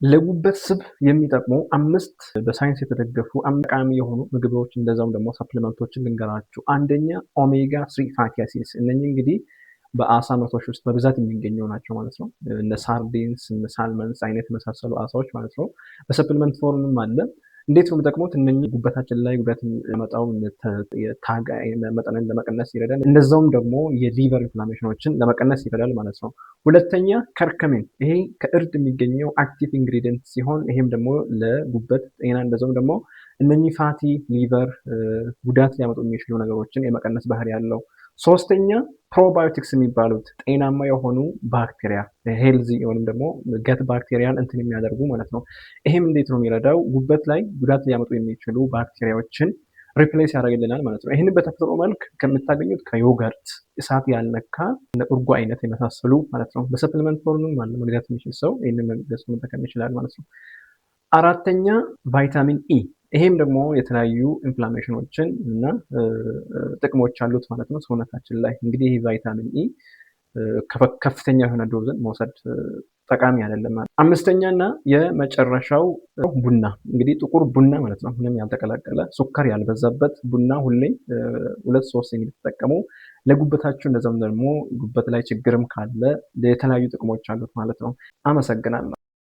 ለጉበት ስብ የሚጠቅሙ አምስት በሳይንስ የተደገፉ ጠቃሚ የሆኑ ምግቦች እንደዛውም ደግሞ supplement ኦችን ልንገራችሁ። አንደኛ omega 3 fatty acids። እነኚህ እንግዲህ በአሳ ምርቶች ውስጥ በብዛት የሚገኙ ናቸው ማለት ነው። እነ sardines፣ እነ salmons አይነት የመሳሰሉ አሳዎች ማለት ነው። በ supplement form ም አለ። እንዴት ነው የሚጠቅሙት? እነኚህ ጉበታችን ላይ ጉዳት የሚያመጣው የ TAG መጠንን ለመቀነስ ይረዳል። እንደዛውም ደግሞ የ liver inflammation ኦችን ለመቀነስ ይረዳል ማለት ነው። ሁለተኛ curcumin፣ ይሄ ከእርድ የሚገኘው active ingredient ሲሆን ይሄም ደግሞ ለጉበት ጤና እንደዛውም ደግሞ እነኚህ fatty liver ጉዳት ሊያመጡ የሚችሉ ነገሮችን የመቀነስ ባህሪ ያለው። ሶስተኛ probiotics የሚባሉት ጤናማ የሆኑ ባክቴሪያ፣ healthy ወይም ደግሞ gut ባክቴሪያን እንትን የሚያደርጉ ማለት ነው። ይሄም እንዴት ነው የሚረዳው? ጉበት ላይ ጉዳት ሊያመጡ የሚችሉ ባክቴሪያዎችን replace ያደርግልናል ማለት ነው። ይህንን በተፈጥሮ መልክ ከምታገኙት ከ yogurt፣ እሳት ያልነካ እርጎ አይነት የመሳሰሉ ማለት ነው። በ supplement form ም ማለት መግዛት የሚችል ሰው ይህንን ገዝቶ መጠቀም ይችላል ማለት ነው። አራተኛ vitamin E፣ ይሄም ደግሞ የተለያዩ inflammation ኦችን እና ጥቅሞች አሉት ማለት ነው ሰውነታችን ላይ። እንግዲህ ይህ vitamin E ከፍተኛ የሆነ dose ን መውሰድ ጠቃሚ አይደለም። አምስተኛ እና የመጨረሻው ቡና፣ እንግዲህ ጥቁር ቡና ማለት ነው። ምንም ያልተቀላቀለ፣ ስኳር ያልበዛበት ቡና ሁሌ ሁለት ሶስት እንግዲህ ተጠቀሙ። ለጉበታችሁ እንደዛም ደግሞ ጉበት ላይ ችግርም ካለ የተለያዩ ጥቅሞች አሉት ማለት ነው። አመሰግናለሁ።